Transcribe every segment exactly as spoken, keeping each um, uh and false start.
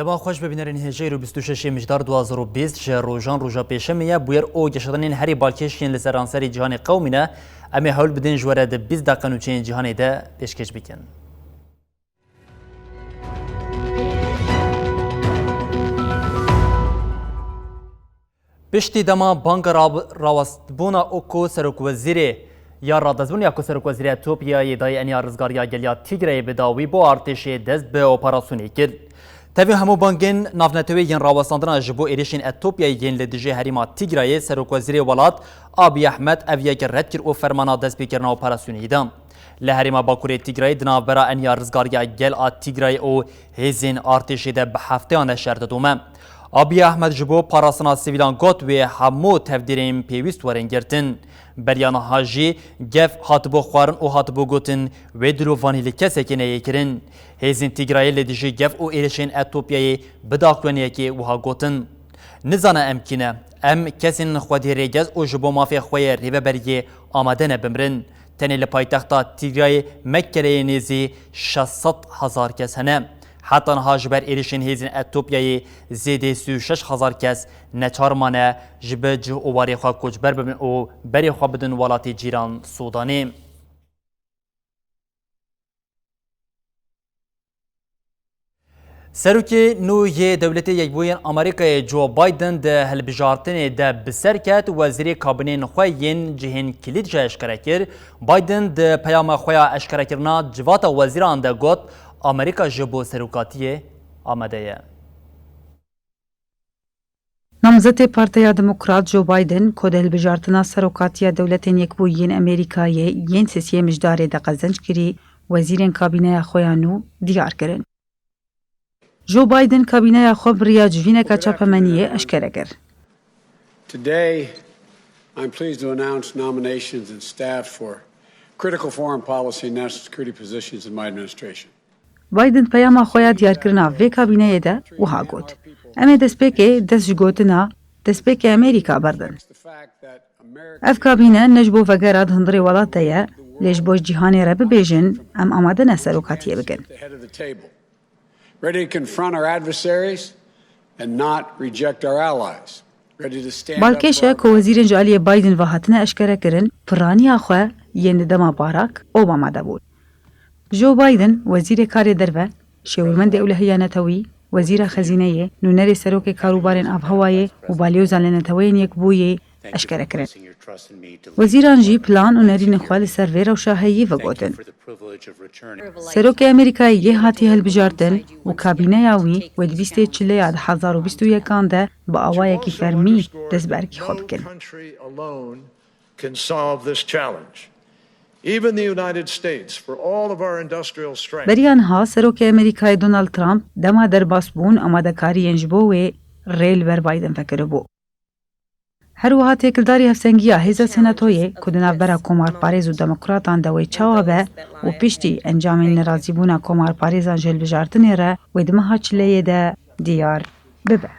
Dema xweş be bînerên hêja, îro bîst û şeş mijdar du hazar û bîst ji rojan roja pêşemê ye. Bûyer û geşedanên herî balkêş yên li seranserî cîhanê qewimîne. Em ê hewl bidin ji we re di bîst deqe nûçeyên cîhanê de pêşkêş bikin. Piştî dema banga ra-, rawestbûna û ku serokwezîrê ya radestbûn ya ku serokwezîrê Etopyayê dayê eniya rizgariya gel ya Tigrayê bi dawî bo artêşê dest bi operasyonê kir. Tevî hemû bangên navnetewê yên rawestandina ji bo êrişên Etopyayê yên li dijî herêma Tigrayê serokwezîrê welat Abiy Ahmed ev yek red kir û fermana destpêkirina operasyonê da. Li herêma Bakurê Tigrayê di navbera eniya rizgariya gel a Tigrayê û hêzên artêşê de bi hefteyan de şer didome. Abiy Ahmed ji bo parastina sivîlan got wê hemû tevdîrên pêwîst werin girtin. Beriya niha jî gef hatibû xwarin û hatibû gotin wê dilovanî li kesekî neyê kirin. Hêzên Tigrayê li dijî gef û êrişên Etopyayê bi daxuyaniyekê wiha gotin: Nizane em kî ne. Em kesên xwedî rêgez û ji bo mafê xwe yê rêveberiyê amade ne bimrin. Tenê li paytexta Tigrayê Mekkeleyê nêzî şeş sed hezar kes hene. Heta niha ji ber êrişên hêzên Etopyayê zêdê sî û şeş hezar kes neçar mane ji bi cih û warê xwe koçber bibin û berê xwe bidin welatê cîran Sûdanê. Serokê nû yê Dewletê Yekbûyên Amerîkayê Joe Biden di hilbijartinê de bi ser ket, wezîrê kabîneyên xwe yên cihên kilît jî eşkere kir. Biden di peyama xwe ya eşkerekirina civata wezîran de got, Amerîka ji bo serokatiyê amade ye. Namzetê Partiya Demokrat Joe Biden, ku di hilbijartina serokatiya Dewletên Yekbûyî yên Amerîkayê yên sisê mijdarê de qezenc kirî, wezîrên kabîneya xwe ya nû diyar kirin. Joe Biden kabîneya xwe bi riya civîneka çapemeniyê eşkere kir. Today, I'm pleased to announce nominations and staff for critical foreign policy and national security positions in my administration. Biden peyama xwe ya diyarkirina vê kabîneyê de wiha got, Em ê destpêkê dest ji gotina destpêkê Amerîka berdin. Ev kabîne ne ji bo vegera di hundirê welat de ye, lê ji bo ji cîhanê re bibêjin, em amade ne serokatiyê bikin. Ready to confront our adversaries and not reject our allies. Ready to stand up for our Balkêş e ku wezîrên ji aliyê Biden ve hatine eşkere kirin, piraniya xwe yên di dema Barack Obama de bûn. Joe Biden, wezîrê karê derve, şêwirmendê ewlehiya netewî, wezîra xezîneyê, nûnerê serokê karûbarên avhewayê û balyoza li Neteweyên Yekbûyî eşkere kirin. Wezîran jî plan û nerînên xwe li ser vê rewşa heyî vegotin. Serokê Amerîkayê yê hatiye hilbijartin û kabîneya wî wê di bîstê çileya du hezar û bîst û yekan de bi awayekî fermî dest bi erkê xwe bikin. Can solve this challenge. Even the United States, for all of our industrial strength. Beriya niha Serokê Amerîkayê Donald Trump dema derbas bûn amadekariyên ji bo wê rê li ber Biden vekiribû. Her wiha têkildarî hevsengiya hêza Senatoyê ku di navbera komarparêz û demokratan de wê çawa be û piştî encamên nerazîbûna komarparêzan ji hilbijartinê re wê di meha çileyê de diyar bibe.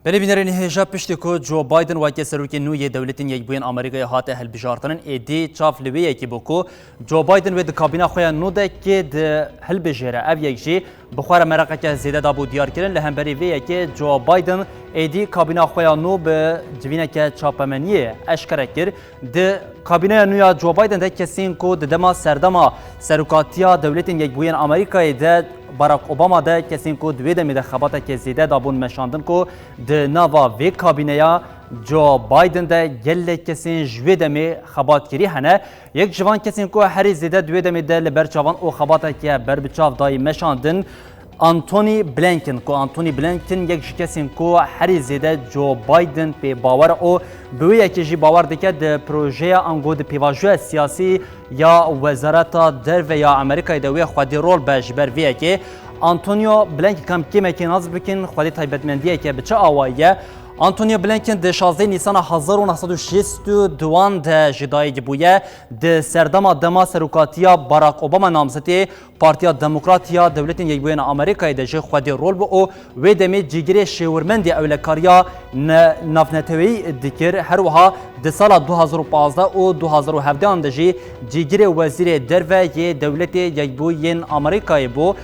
Belê bînerên hêja, piştî ku Joe Biden weke serokê nû yê Dewletên Yekbûyên Amerîkayê hate hilbijartin, êdî çav li wê yekê bû ku Joe Biden wê di kabîna xwe ya nû de kê di hilbijêre. Ev yek jî bi xwe re meraqeke zêde dabû diyarkirin. Li hemberî vê yekê Joe Biden êdî kabîna xwe ya nû bi civîneke çapemeniyê eşkere kir. Di kabîneya nû ya Joe Biden de kesên ku di dema serdema serokatiya Dewletên Yekbûyên Amerîkayê de Barack Obama de kesên ku di wê demê de xebateke zêde dabûn meşandin ku di nava vê kabîneya Joe Biden de gelek kesên ji wê demê xebatkirî hene. Yek ji van kesên ku herî zêde di wê demê de li ber çavan û xebateke berbiçav dayî meşandin, Antony Blinken, ku Antony Blinken yek ji kesên ku herî zêde Joe Biden pê bawer û bi wê yekê jî bawer dike di projeya ango di pêvajoya siyasî ya Wezareta Derve ya Amerîkayê de wê xwedî rol be ji ber vê yekê. Antonio Blinken, kam kêmekê nas bikin, xwedî taybetmendiyeke bi çi awayî ye? Antonio Blinken di şazdeh Nîsana hezar û neh sed û şêst û duan de ji dayik bûye. Di serdema dema serokatiya Barack Obama namzetê Partiya Demokrat ya Dewletên Yekbûyên Amerîkayê de jî xwedî rol bû û wê demê cîgirê şêwirmendê ewlekariya ne-, navneteweyî dikir. Her wiha di sala du hazar û pazdeh û du hazar û hevdehan de jî cîgirê wezîrê derve yê Dewletê Yekbûyên Amerîkayê bû.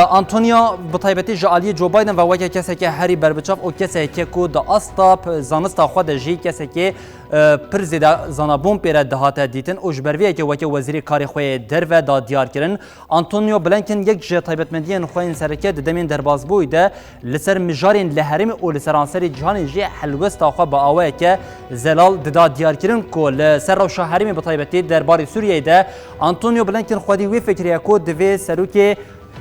Antonio bi taybetî ji aliyê Joe Biden ve weke keseke herî berbiçav û keseke ku di asta p-, zanista xwe de jî kesekê, e, pir zêde zanabûn pê re dihate dîtin û ji ber vê yekê weke wezîrê karê xwe yê derve da diyar kirin. Antonio Blinken yek ji taybetmendiyên xwe yên sereke di demên derbazbûyî de li ser mijarên li herêmê û li seranserê cîhanê jî helwesta xwe bi awayeke zelal dida diyarkirin ku li ser rewşa herêmê bi taybetî derbarê Sûriyeyê de Antonio Blinken xwedî wê fikirê ye ku divê serokê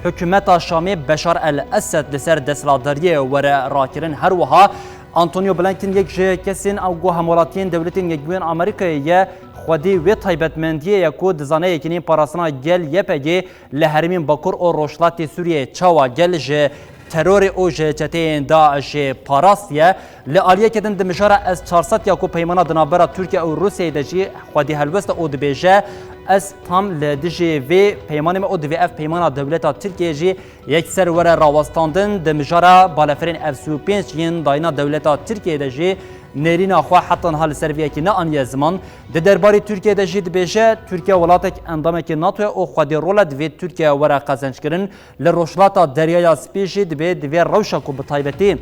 hikûmeta Şamê Beşar el-Esed li ser desthilatdariyê were rakirin. Her wiha Antonio Blinken yek ji kesên ew ku hemwelatiyên Dewletên Yekbûyên Amerîkayê ye, xwedî wê taybetmendiyê ye ku dizane Yekîneyên Parastina Gel, Y P G, li herêmên Bakur û Rojhilatê Sûriyeyê çawa gel ji terorê û ji çeteyên DAIŞ'ê parastiye. Li aliyeke din di mijara S çar sed ya ku peymana di navbera Tirkiye û Rûsyayê de jî xwedî helwest e û dibêje, ez tam li dijî vê peymanê me û divê ev peymana dewleta Tirkiyeyê jî yekser were rawestandin. Di mijara balefirên F sî û pênc yên dayîna dewleta Tirkiyeyê de jî nêrîna xwe heta niha li ser vê yekê neaniye ziman. Di derbarê Tirkiyeyê de jî dibêje, Tirkiye welatek endamekî NATO ye û xwedî rol e, divê Tirkiye were qezenckirin. Li Rojhilata Deryaya Spî jî dibê, divê rewşa ku bi taybetî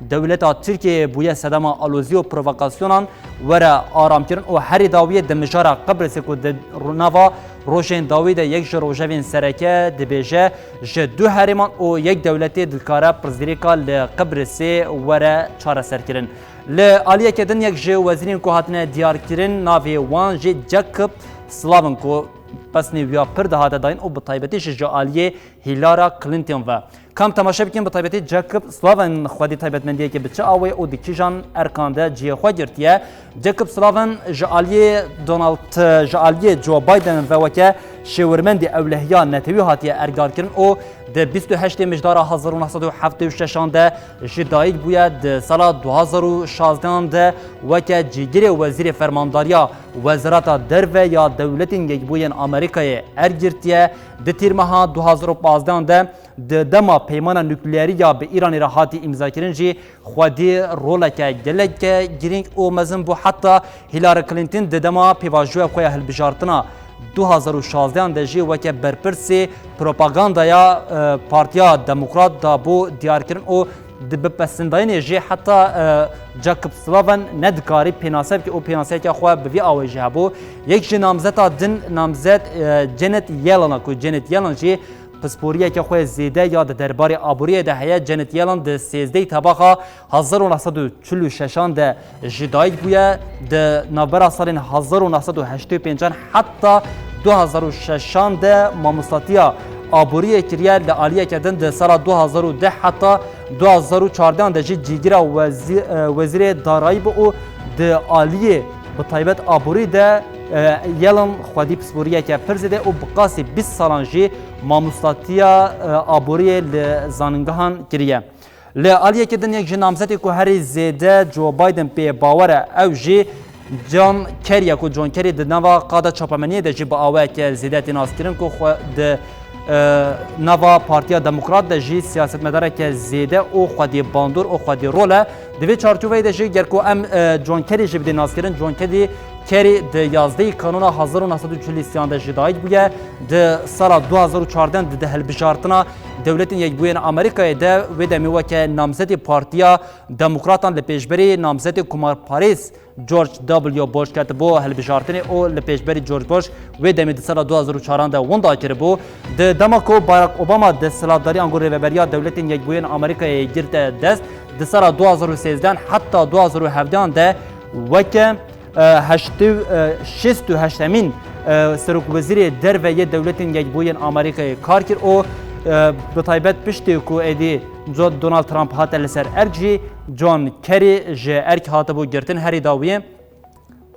dewleta Tirkiyeyê bûye sedema alozî û provokasyonan were aramkirin û herî dawiyê di mijara Qibrisê ku di nava rojên dawî de yek ji rojevên sereke dibêje, ji du herêman û yek dewletê dikare pirsgirêka li Qibrisê were çareserkirin. Li aliyeke din yek ji wezîrên ku hatine diyarkirin navê wan jî Jacob Slavin ku pesnê wî ya pir dihate dayîn û bi taybetî jî ji aliyê Hillary Clinton ve. Kam temaşe bikin, bi taybetî Jacob Slavin xwedî taybetmendiyeke bi çi awê û di kîjan erkan de cihê xwe girtiye. Jacob Slavin ji aliyê Donald, ji aliyê Joe Biden ve weke şêwirmendê ewlehiya netewî hatiye erkdarkirin û di bîst û heştê Mijdara hezar û neh sed û heftê û şeşan de ji dayik bûye. Di sala du hazar û şazdehan de weke cîgirê wezîrê fermandariya Wezareta Derve ya Dewletên Yekbûyên Amerîkayê erk girtiye. Di tîrmeha du hazar û pazdehan de di dema peymana nukleerî ya bi Îranê re hatî îmzakirin jî xwedî roleke geleke girîng û mezin bû. Heta Hillary Clinton di dema pêvajoya xwe ya hilbijartina du hazar û şazdehan de jî weke berpirsê propagandaya, e, Partiya Demokrat da bû diyarkirin û di bipesindayînê jî heta, e, Jacob Slavin nedikarî pênase bike û pênaseyeke xwe bi vî awê jî hebû. Yek ji namzeta din namzet, e, Janet Yellen e ku Janet Yellen jî pisporiyeke xwe zêde ya di derbarê aboriyê de heye. Janet Yellen di sêzdehê Tebaxa hezar û neh sed û çil û şeşan de ji dayik bûye. Di navbera salên hezar û neh sed û heştê û pêncan heta du hazar û şeşan de mamostatiya aboriyê kiriye. Li aliyeke din di sala du hazar û deh heta du hazar û çardehan de jî cîgira wezî-, e, wezîrê darayî bû û di aliyê bi taybet aborî de, e, Yellen xwedî pisporiyeke pir zêde û bi qasî bîst salan jî mamostatiya, e, aboriyê li zaningehan kiriye. Li aliyeke din yek ji namzetê ku herî zêde Joe Biden pê bawer e, ew jî John Kerry ye ku John Kerry di nava qada çapemeniyê de jî bi awayeke zêde tê naskirin ku xwe di, e, nava Partiya Demokrat de jî siyasetmedareke zêde û xwedî bandor û xwedî rol e. Di vê çarçoveyê de jî ger ku em, e, John Kerry jî bidê naskirin, John Kerry, Kerry di yazdehê Kanûna hezar û neh sed û çil û sêyan de ji dayik bûye. Di sala du hazar û çardeh de di hilbijartina Dewletên Yekbûyên Amerîkayê de wê demê weke namzetê Partiya Demokratan li pêşberî namzetê komarparêz George W. Bush ketibû hilbijartinê û li pêşberî George Bush wê demê di sala du hazar û çaran de winda kiribû. Di dema ku Barack Obama desthilatdariya ango rêveberiya Dewletên Yekbûyên Amerîkayê girte dest, di sala du hazar û sêzdeh heta du hazar û hevdehan de weke, e, heştê, e, şêst û heştemîn, e, serokwezîrê derve yê Dewletên Yekbûyên Amerîkayê kar kir û E, bi taybet piştî ku êdî Donald Trump hate li ser erk jî, John Kerry ji erk hatibû girtin herî dawiyê.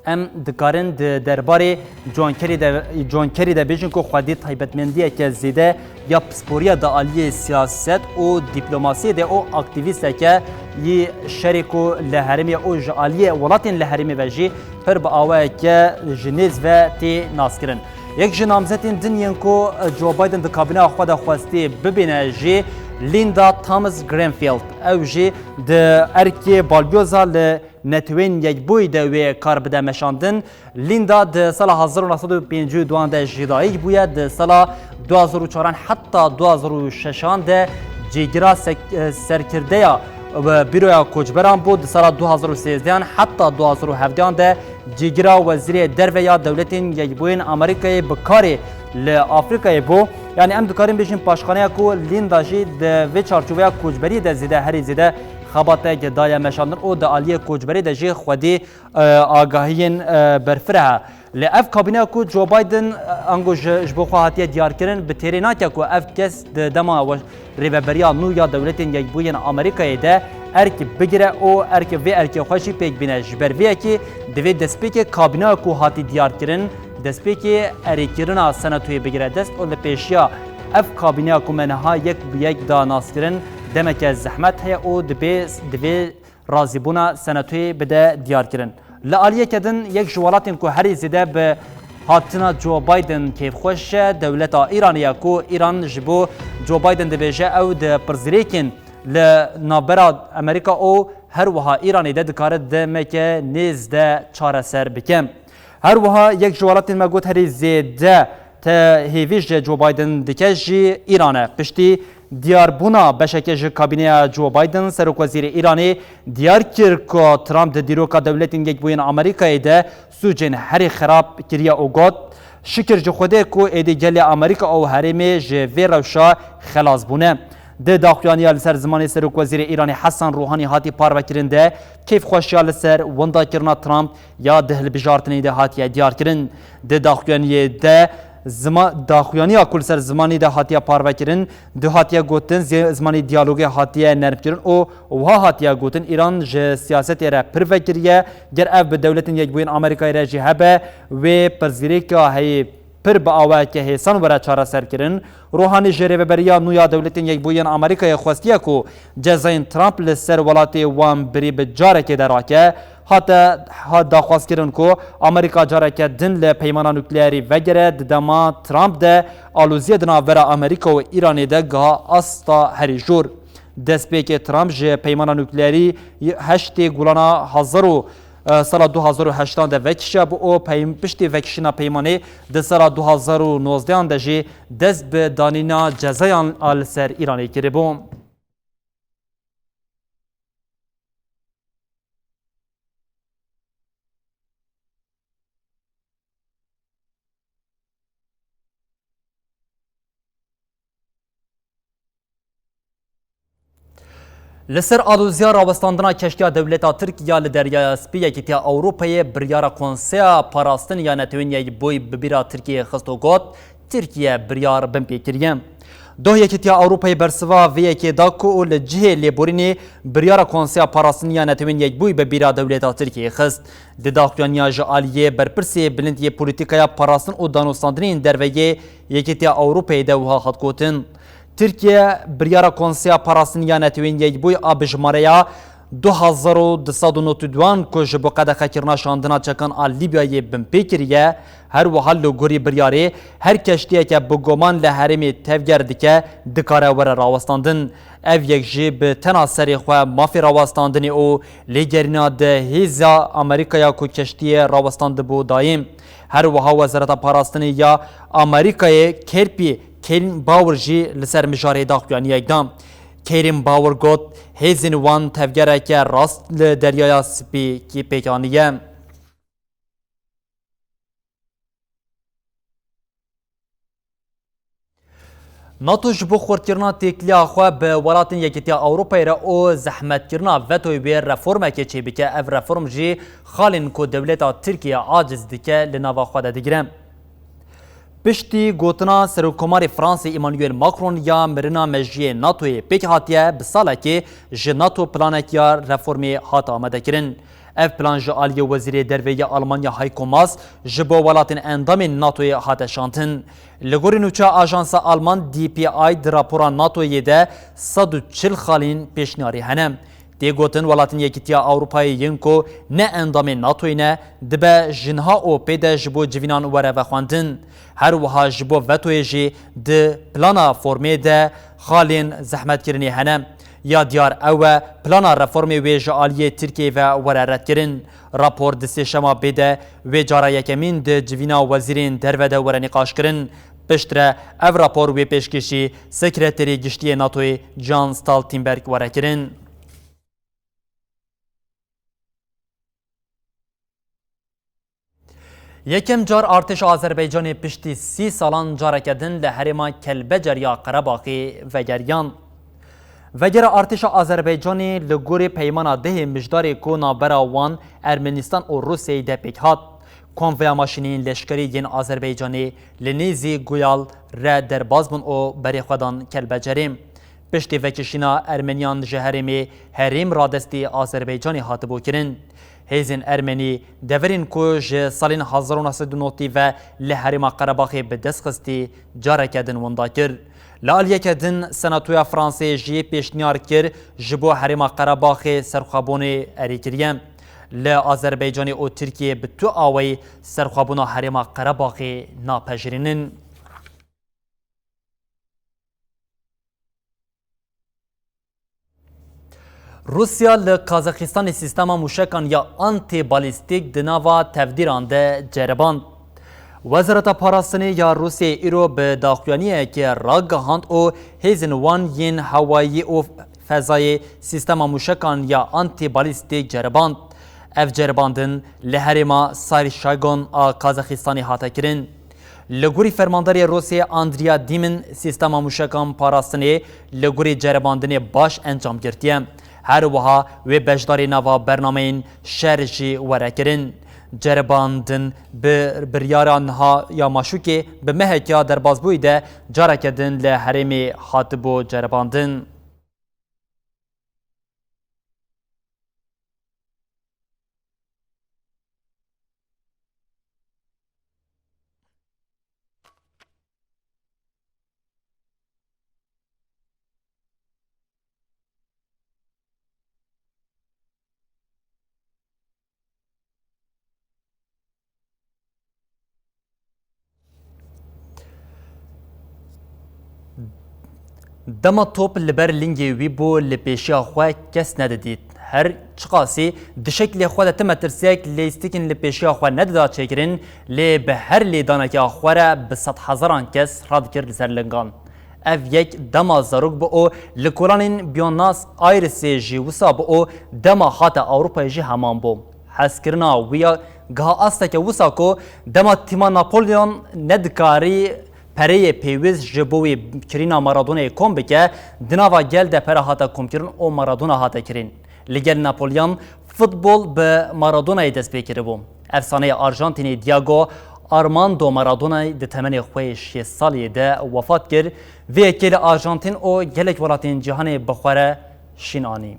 Em dikarin di derbarê John Kerry de, John Kerry de bêjin ku xwedî taybetmendiyeke zêde ya pisporiya di aliyê siyaset û dîplomasiyê de û aktîvîsteke yî şerê ku li herêmê û ji aliyê welatên li herêmê ve jî pir bi awayeke ji nêz ve tê naskirin. Yek ji namzetên din yên ku Joe Biden di kabîneya xwe de xwestî bibîne jî Linda Thomas Greenfield. Ew jî di erkê balyoza li Netewên Yekbûyî de wê kar bide meşandin. Linda di sala hezar û neh sed û pêncî û duan de ji dayik bûye, di sala du hazar û çaran heta du hazar û şeşan de cîgira sek-, e, serkirdeya, e, Bîroya Koçberan bû, di sala du hazar û sêzdehan heta du hazar û hevdehan de cîgira Wezîrê Derve ya Dewletên Yekbûyên Amerîkayê bi karê li Afrîkayê bû. Yanî em dikarin bêjin paşxaneya ku Linda jî di vê çarçoveya koçberiyê de zêde herî zêde xebateke daye meşandin û di aliyê koçberê de jî xwedî, e, agahiyên, e, berfireh e. Lê ev kabîneya ku Joe Biden, e, ango ji, ji bo xwe hatiye diyarkirin, bi têrê nake ku ev kes di dema we-, rêveberiya nû ya Dewletên Yekbûyên Amerîkayê de erk bigire û erk, vê erkê xwe jî pêk bîne. Ji ber vê yekê divê destpêkê kabîneya ku hatî diyarkirin, destpêkê erêkirina senatoyê bigire dest û li pêşiya ev kabîneya ku me niha yek bi yek da naskirin, demeke zehmet heye û dibê, divê razîbûna senatoyê bide diyarkirin. Li aliyeke din, yek ji welatên ku herî zêde bi hatina Joe Biden kêfxweş e, dewleta Îranê ye ku Îran ji bo Joe Biden dibêje ew di pirsgirêkên li navbera Amerîka û her wiha Îranê de dikare demeke nêz de çareser bike. Her wiha yek ji welatên me got herî zêde te hêvî ji Joe Biden dike jî Îran e. Piştî diyarbûna beşeke ji kabîneya Joe Biden, serokwezîrê Îranê diyar kir ku Trump di dîroka Dewletên Yekbûyên Amerîkayê de sûcên herî xerab kiriye û got, "Şikir ji Xwedê ku êdî gelê Amerîka û herêmê ji vê rewşa xelas bûne." Di daxuyaniya li ser zimanê serokwezîrê Îranê Hesen Ruhanî hatî parvekirin de kêfxweşiya li ser wendakirina Trump ya di hilbijartinê de hatiye diyarkirin. Di daxuyaniyê de zima-, daxuyaniya ku li ser zimanî de hatiye parvekirin, di hatiye gotin, zê-, zimanê diyalogê hatiye nermkirin û wiha hatiye gotin, Îran ji siyasetê re pir vekiriye, ger ev bi Dewletên Yekbûyên Amerîkayê re jî hebe, wê pirsgirêka heyî pir bi awayeke hêsan were çareserkirin. Ruhanî ji rêveberiya nû ya Dewletên Yekbûyên Amerîkayê xwestiye ku cezayên Trump li ser welatê wan birî bi carekê de rake. Hate ha daxwazkirin ku Amerîka careke din li peymana nukleerî vegere, di dema Trump de aloziyê di navbera Amerîka û Îranê de giha asta herî jor. Destpêkê Trump ji peymana nukleerî heştê Gulana hezar û, e, sala du hazar û heştan de vekişiyabû û peym-, piştî vekişîna peymanê di sala du hazar û nozdehan de jî dest bi danîna cezayan a li ser Îranê kiribû. Li ser aloziya rawestandina keştiya dewleta Tirk ya li Deryaya Spî, Yekîtiya Ewropayê biryara Konseya Parastin ya Netewên Yekbûyî bi bîra Tirkiyeyê xist û got, Tirkiye biryar binpê kiriye. Doh Yekîtiya Ewropayê bersiva vê yekê da ku li cihê lêborînê biryara Konseya Parastin ya Netewên Yekbûyî bi bîra dewleta Tirkiyeyê xist. Di daxuyaniya ji aliyê berpirsê bilind yê polîtîkaya parastin û danûstandinên derve yê Yekîtiya Ewropayê de wiha hat gotin, Tirkiye biryara Konseya Parastin ya Netewên Yekbûyî a bi jimareya du hezar û du sed û nod û duan ku ji bo qedexekirina şandina çekan a Lîbyayê binpê kiriye, her wiha li gorî biryarê her keştiyeke bi goman li herêmê tevger dike, dikare were rawestandin. Ev yek jî bi tena serê xwe mafê rawestandinê û lêgerîna di hêza Amerîkaya ku keştiyê rawestandibû dayî. Her wiha Wezareta Parastinê ya Amerîkayê Kerpî Kêlin Bauer jî li ser mijarê daxuyaniyek da. Kêlin Bauer got, hêzên wan tevgereke rast li Deryaya Spî kî pêk aniye. NATO ji bo xurtkirina têkiliya xwe bi welatên Yekîtiya Ewropayê re û zehmetkirina vetoyê wê reformekê çêbike, ev reform jî xalên ku dewleta Tirkiye aciz dike li nava xwe de digire. Piştî gotina Serokkomarê Fransê Emmanuel Macron ya mirina mejiyê NATOyê pêk hatiye, bi salekê ji NATO planek ya reformê hate amadekirin. Ev plan ji aliyê Wezîrê Derve ya Almanya Heiko Maas ji bo welatên endamên NATOyê hate şandin. Li gorî nûçeya ajansa Alman D P I di rapora NATOyê de sed û çil xalên pêşniyarî hene. Tê gotin, welatên Yekîtiya Ewropayê yên ku ne endamên NATOyê ne, dibe ji niha û pê de ji bo civînan were vexwendin. Her wiha ji bo vetoyê jî di plana formê de xalên zehmetkirinê hene. Ya diyar ew e, plana reformê wê ji aliyê Tirkiyeyê ve were redkirin. Rapor di sêşema bê de wê cara yekemîn di civîna wezîrên derve de were nîqaşkirin. Piştre ev rapor wê pêşkêşî Sekreterê Giştî yê NATOyê Jens Stoltenberg were kirin. Yekem car artêşa Azerbaycanê piştî sî salan careke din li herêma Kelbecer ya Qerebaxê vegeriyan. Vegera artêşa Azerbaycanê li gorî peymana dehê Mijdarê ku navbera wan Ermenistan û Rûsyayê de pêk hat. Konvoya maşîneyên leşkerî yên Azerbaycanê li nêzî Guyal re derbas bûn û berê xwe dan Kelbecerê. Piştî vekişîna Ermeniyan ji herêmê, herêm radestî Azerbaycanê hatibû kirin. Hêzên Ermenî deverên ku ji salên hezar û neh sed û notî ve li herêma Qerebaxê bi dest xistî, careke din winda kir. Li aliyeke din, Senatoya Fransê jî pêşniyar kir ji bo herêma Qerebaxê serxwebûnê erê kiriye. Li Azerbaycanê û Tirkiyê bi tu awayî serxwebûna herêma Qerebaxê napejirînin. Rûsya li Kazaxistanê sîstema mûşekan ya antî-balîstîk di nava tevdîran de ceriband. Wezareta Parastinê ya Rûsyayê îro bi daxuyaniyekê ragihand û hêzên wan yên hewayî û fezayê sîstema mûşekan ya antî-balîstîk ceriband. Ev ceribandin li herêma Saryşagon a Kazaxistanê hate kirin. Li gorî fermandarê Rûsyayê Andriya Dîmin, sîstema mûşekan parastinê li gorî ceribandinê baş encam girtiye. Her wiha wê beşdarî nava bernameyên şer jî were kirin. Ceribandin bi biryara niha ya maşûkê bi meheke ya derbasbûyî de careke din li herêmê hatibû ceribandin. Dema top li ber lingê wî bû, li pêşiya xwe kes nedidît. Her çiqasî di şeklê xwe de ti metirsek lêstîkên li pêşiya xwe nedida çêkirin, lê bi her lêdaneke xwe re bi sedhezaran kes radikir li ser lingan. Ev yek dema zarok bû û li kolanên Buenos Airesê jî wisa bû û dema hate Ewropayê jî heman bû. Hezkirina wî ya giha asteke wisa ku dema tîma Napolyon nedikarî pereyê pêwîst ji bo wî kirîna Maradonayê kom bike, di nava gel de pere hate komkirin û Maradona hate kirîn. Li gel Napolyon futbol bi Maradonayê dest pê kiribû. Efsaneyê Arjantînê Diego Armando Maradona di temenê xwe yê şêst salî de wefat kir. Vê yekê li Arjantîn û gelek welatên cîhanê bi xwe re şîn anî.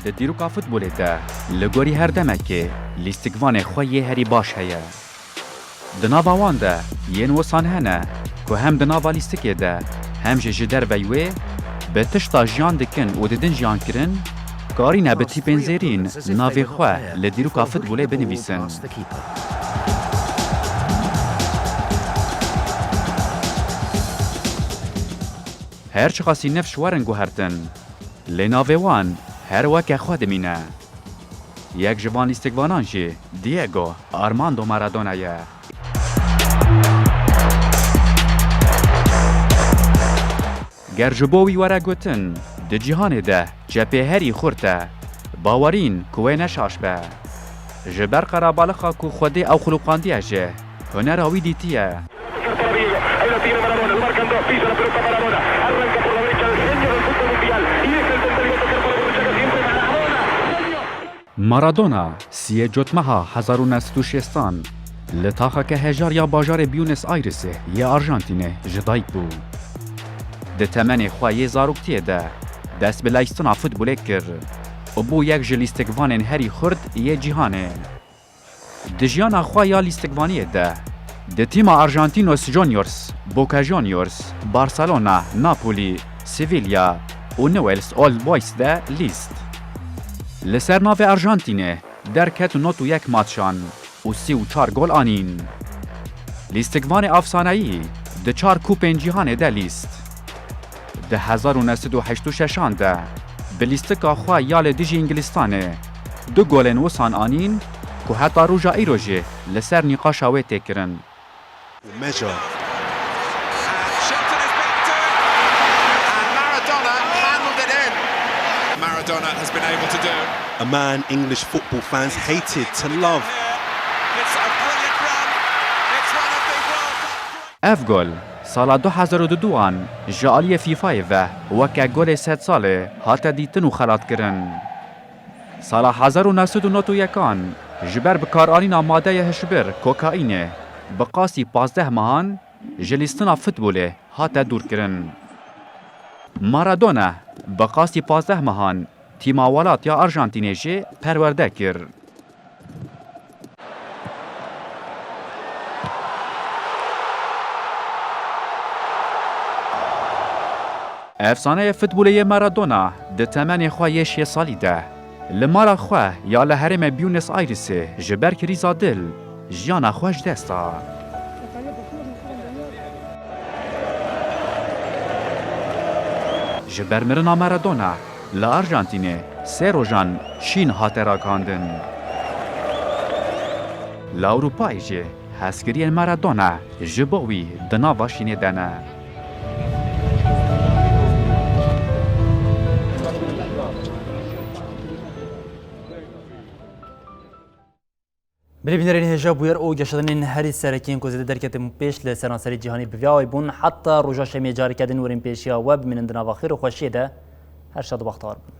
Di dîroka futbolê de li gorî her demekê lîstikvanê xwe yê herî baş heye. Di nava wan de yên wisan hene ku hem di nava lîstikê de hem jî ji dervey wê bi tişta jiyan dikin û didin jiyankirin, karîne bi tîpên zêrîn navê xwe li dîroka futbolê binivîsin. Her çiqasî nifş werin guhertin, lê navê wan her weke xwe dimîne. Yek ji van lîstikvanan jî Diego Armando Maradona ye. Ger ji bo wî were gotin, di cîhanê de çepê herî xurt e, bawerîn ku wê ne şaş be. Ji ber qerebalixa ku Xwedê ew xulûqandiye jî, hunera wî dîtiye. Ahí lo tiene Maradona, lo marcan dos, pisa la pelota Maradona, arranca por la derecha el genio del fútbol mundial, y es el Maradona, siyê Cotmeha hezar û neh sed û şêstan, li taxeke hejar ya bajarê Buenos Airesê yê Arjantînê ji dayik bû. Di temenê xwe yê zaroktiyê de dest bi lîstina futbolê kir û bû yek ji lîstikvanên herî xurt yê cîhanê. Di jiyana xwe ya lîstikvaniyê de, di tîma Argentinos Juniors, Boca Juniors, Barcelona, Napoli, Sevilla û Newell's Old Boys de lîst. Li ser navê Arjantînê derket û nod û yek matçan û sî û çar gol anîn. Lîstikvanê efsaneyî di çar kupên cîhanê de lîst. Di hezar û neh sed û heşt û şeşan de bi lîstika xwe ya li dijî Îngilistanê du golên wisan anîn ku heta roja îro jî li ser nîqaşa wê tê kirin. Measure. And Maradona handled it in. Maradona has been able to do. A man English football fans hated to love. It's a brilliant run. It's one of the World Cup great Ev gol sala du hezar û duduan ji aliyê FIFAyê ve weke golê sedsalê hate dîtin û xelatkirin. Sala hezar û neh sed û nod û yekan ji ber bikaranîna madeyê hişbir kokaînê bi qasî pazdeh mehan ji lîstina futbolê hate dûrkirin. Maradona bi qasî pazdeh mehan tîma welat ya Arjantînê jî perwerde kir. Efsaneyê futbolê yê Maradona di temenê xwe yê şêst salî de li mala xwe ya li herêmê Buenos Airesê ji ber krîza dil jiyana xwe ji dest da. Ji ber mirina Maradona li Arjantînê sê rojan şîn hate ragihandin. Li Ewropayê jî hezkiriyên Maradona ji bo wî di nava şînê de ne. Belê bînerên hêja, bûyer û geşedanên herî serekî yên ku zêde derketin pêş li seranserê cîhanê bi vî awayî bûn. Heta roja şemê careke din werin pêşiya we, bimînin di nava xêr û xweşiyê de. Her şad û bextewar bin.